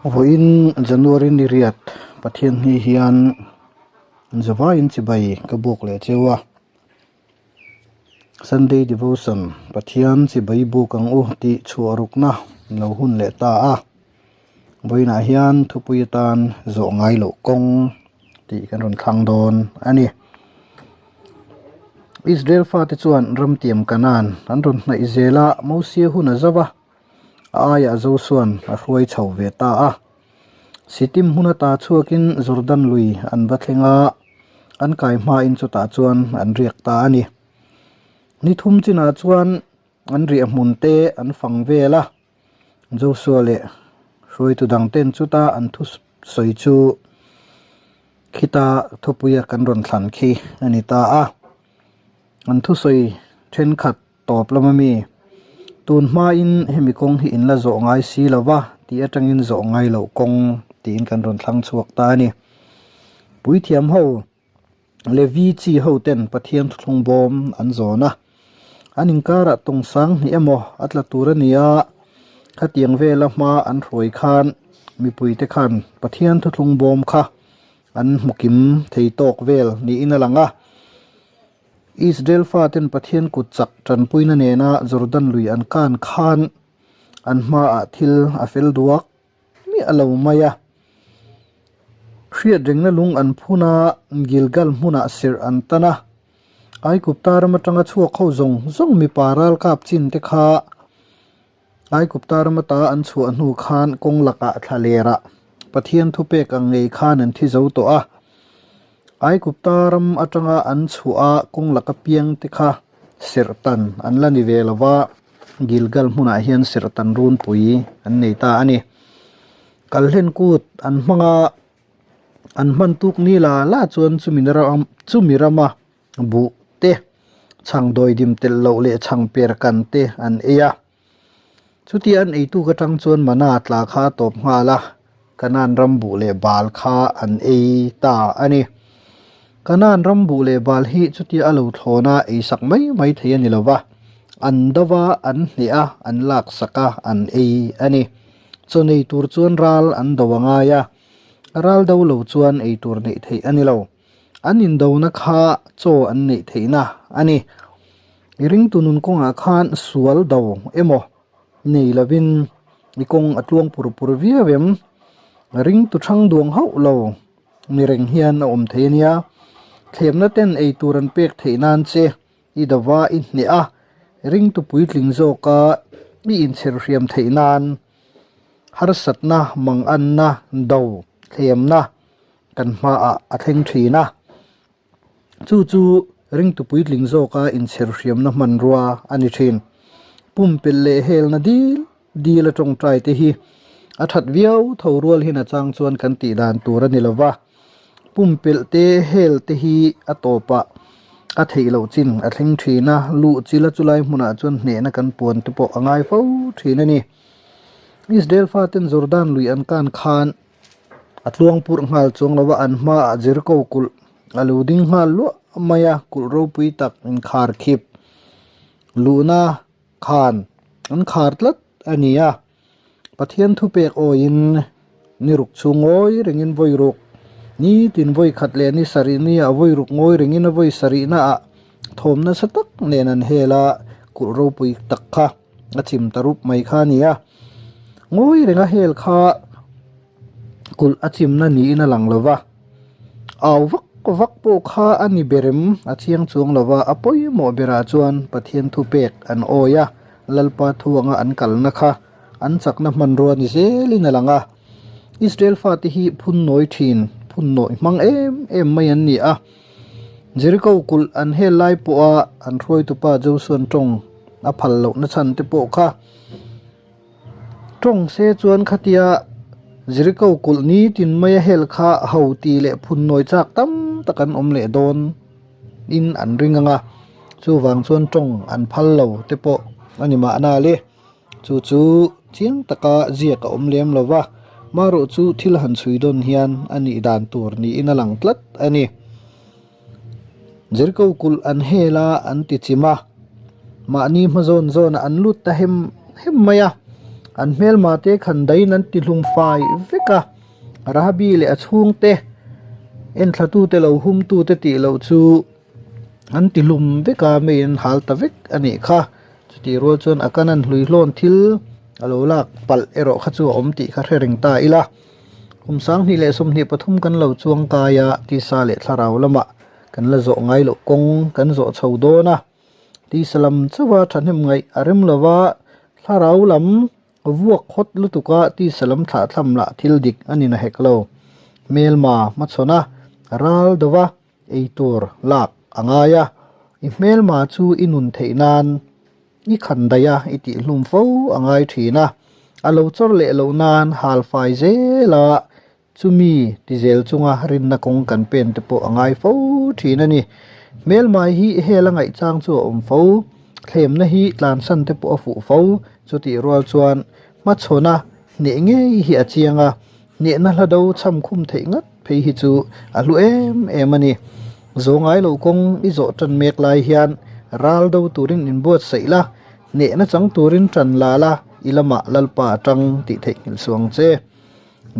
Vawiin January ni riat Pathian hni hian zavaiin chibai ka buk leh cheu a. Sunday Devotion Pathian chibai buk ang u tih chhuah rukna lo hun leh ta a. Vawiinah hian thupui atan zawh ngai loh kawng tih kan rawn thlang dawn a ni. Israel fate chuan ramtiam Kanaan an rawn hnaih zel a, Mosia hun a zauh a. A aiah Josua'n a hruai chho ve ta a. Sitim hmun ata chhuakin Jordan lui an va thleng a, an kai hmain chutah chuan an riak ta a ni. Ni thum chinah chuan an riah hmun te an fang vel a, Josua leh hruaitu dangten chuta an thusawi chu khita thupuia kan rawn thlan khi a ni ta a. An thusawi thenkhat Tawp lam a mi? Tun hmain hemi kawng hi in la zawh ngai si lo va tih atangin zawh ngai loh kawng tiin kan rawn thlang chhuak ta a ni. Puithiam ho Levi chi ho ten Pathian thuthlung bawm an zawn a, an inkarah tawng sang hnih emaw a tla tur a ni a, khatiang vela hma an hruai khan mipuite khan Pathian thuthlung bawm kha an hmu kim thei tawk vel niin a lang a. Israel faten Pathian kut chak tanpuina nena Jordan lui an kan khan an hmaah thil a fel duak miah lo mai a. Hriatrengna lung an phun a, Gilgal hmunah serh an tan a. Aigupta ram atanga chhuak ho zawng zawng mipa ralkap chin te kha Aigupta ram ata an chhuah hnu khan kawng lakah thla lerah Pathian thupek ang ngei khan an thi zo tawh a. Aigupta ram atanga an chhuah a kawng laka piang te kha serhtan an la ni ve lo va, Gilgal hmunah hian serhtan runpui an nei ta a ni. Kalhlen kut an hmang a, an hman tuk ni la la chuan chumi rama Buh te, chhang dawidim telh loh leh chhang per kan te an ei a. Chutia an eituk atang chuan mana tla kha a tawp nghal a, Kanaan ram buh leh bal kha an ei ta a ni. Kanaan ram buh leh bal hi chutia a lo thlawn a, eisak mai mai thei a ni lo va, an do va, an hneh a, an laksak a, an ei a ni. Chaw nei tur chuan ral an do a ngai a, ral do lo chuan eitur neih theih a ni lo. An indona kha chaw an neih theihna a ni. I ringtu nun kawngah khan sual do emaw nei lovin i kawng a tluang pur pur viau em? Ringtu thang duang hauh lo ni reng hian a awm thei a nia. Thlemna ten ei tur an pek theih nan che i dova i hneh a, ringtu puitling zawka i inchher hriam theih nan harsatna, manganna, do, thlemna kan hmaah a thleng thin a, chu chu ringtu puitling zawka inchher hriamna hmanrua a ni thin. Pumpelh leh helna dil dil a tawngtai te hi a that viau tho rual hin a chang chuan kan tih dan tur a ni lo va, pumpelh te hel te hi a tawpah a theih loh chin a thleng thin a, luh chila chulai hmunah chuan hnehna kan puan te pawh a ngai fo thin a ni. Israel faten Jordan lui an kan khan A tluang purh nghal chuang lo a, an hmaah Jericho kulh a lo ding nghal luah mai a, kulh ropui tak inkhar khip luhna khan an khar tlat a ni a. Pathian thupek awiin ni ruk chu ngawi rengin vawi ruk, nitin vawi khat leh ni sarih nia vawi ruk ngawi rengin a vawi sarihnaah thawm nasa tak nen an hel a, kulh ropui tak kha. A chim ta rup mai kha a ni a, ngawi renga hel kha kulh a chimna niin a lang lo va, au vak vak pawh kha a ni ber em a chiang chuang lo va, a pawimawh berah chuan Pathian thupek an awi a, Lalpa thu anga an kalna kha an chakna hmanrua ni zelin a lang a. Israel fate hi phun nawi thin, phun nawi hmang em em mai an ni a. Jericho kulh an hel lai pawha an hruaitupa Josuan tawng a phal lohna chhan te pawh kha tawng se chuan khatia Jericho kulh nitin maia hel kha ho ti leh phun nawi chak tam tak an awm leh dawn in an ring ang a, chuvang chuan tawng an phal lo te pawh a ni mahna le. Chu chu chiang taka ziak a awm lem lo va, marawh chu thil han chhui dawn hian a nih dan tur niin a lang tlat a ni. Jericho kulh an hel a, an ti chim a, mahni hma zawn zawnah an lut ta hem hem mai a. An hmelmate khandaiin an tihlum fai vek a, Rahabi leh a chhungte enthlatute lo humtute tih loh chu an tihlum vek a, meiin an hal ta vek a nih kha. Chutih rual chuan a kanan hluihlawn thil a lo lak palh erawh kha chu a awm tih kha hre reng ta ila. Kum 2023 kan lo chuang kai a, tisa leh thlarau lamah kan la zawh ngai loh kawng kan zawh chho dawn a. Tisa lam chauha thahnem ngaih a rem lova, thlarau lam vuak hawt lutuka tisa lam thlahthlam lah thil dik a ni na hek lo. Hmelma hmachhawn a, ral dova eitur lak a ngai a, i hmelma chu i nun theih nan i khan daih a, i tihhlum fo a ngai thin a, a lo chawr leh loh nan hal fai zel a, Chumi ti zel chunga rinna kawng kan pen te pawh a ngai fo thin a ni. Hmelmai hi hel a ngaih chang chu a awm fo, thlemna hi tlansan te pawh a fuh fo, chutih rual chuan hmachhawna hneh ngei hi a chiang a, hnehna hla do cham khum theih ngat phei hi chu a hlu em em a ni. Zaw ngai lo kawng i zawh tan mek lai hian ral do turin inbuatsaih la, hnehna chang turin tan la la, i lamah Lalpa a tang tih theihnghilh suh ang che.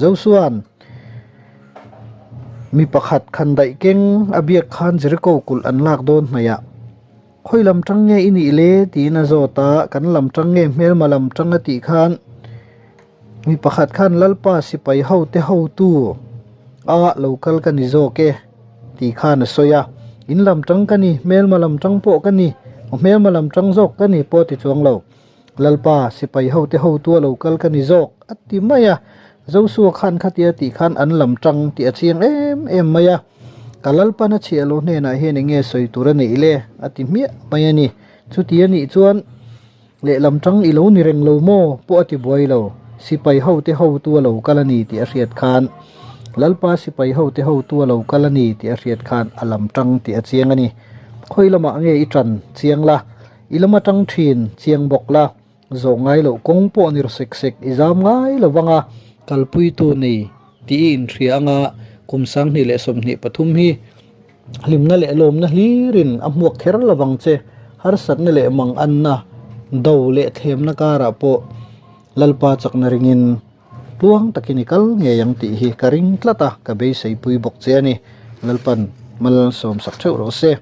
Josua'n mi pakhat khandaih keng a biak khan Jeriko kulh an lak dawn hnaih ah, Khawi lam tang nge i nih le? tiin a zawt a, Kan lam tang nge hmelma lam tang a tih khan mi pakhat khan Lalpa sipai hote hotu a lo kal ka ni zawk e tih khan a sawi a, In lam tang ka ni, hmelma lam tang pawh ka ni, aw hmelma lam tang zawk ka ni pawh a ti chuang lo. Lalpa, sipai hote hotu a lo kal ka ni zawk, a ti mai a. Josua khan khatia tih khan an lam tang tih a chiang em em mai a. Ka Lalpan a chhiah lo hnenah hian eng nge sawi tur a neih le? a ti hmiah mai a ni. Chuti a nih chuan lehlam tang i lo ni reng lo maw? pawh a ti buai lo. Sipai hote hotu a lo kal a ni tih a hriat khan Lalpa sipai hote hotu a lo kal a ni tih a hriat khan a lam tang tih a chiang a ni. Khawi lamah nge i tan chiang la? I lam atang thin chiang bawk la, zawh ngai loh kawng pawh ni rawh sek sek i zam ngai lo vang a, kalpuitu nei tih i inhria anga kum 2023 hi hlimna leh lawmna hlirin a hmuak kher lo vang che, harsatna leh manganna, do leh thlemna karah pawh Lalpa chakna ringin tluang takin i kal ngei ang tih hi ka ring tlat a, ka beiseipui bawk che a ni. Lalpan malsawmsak theuh rawh se.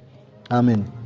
Amen.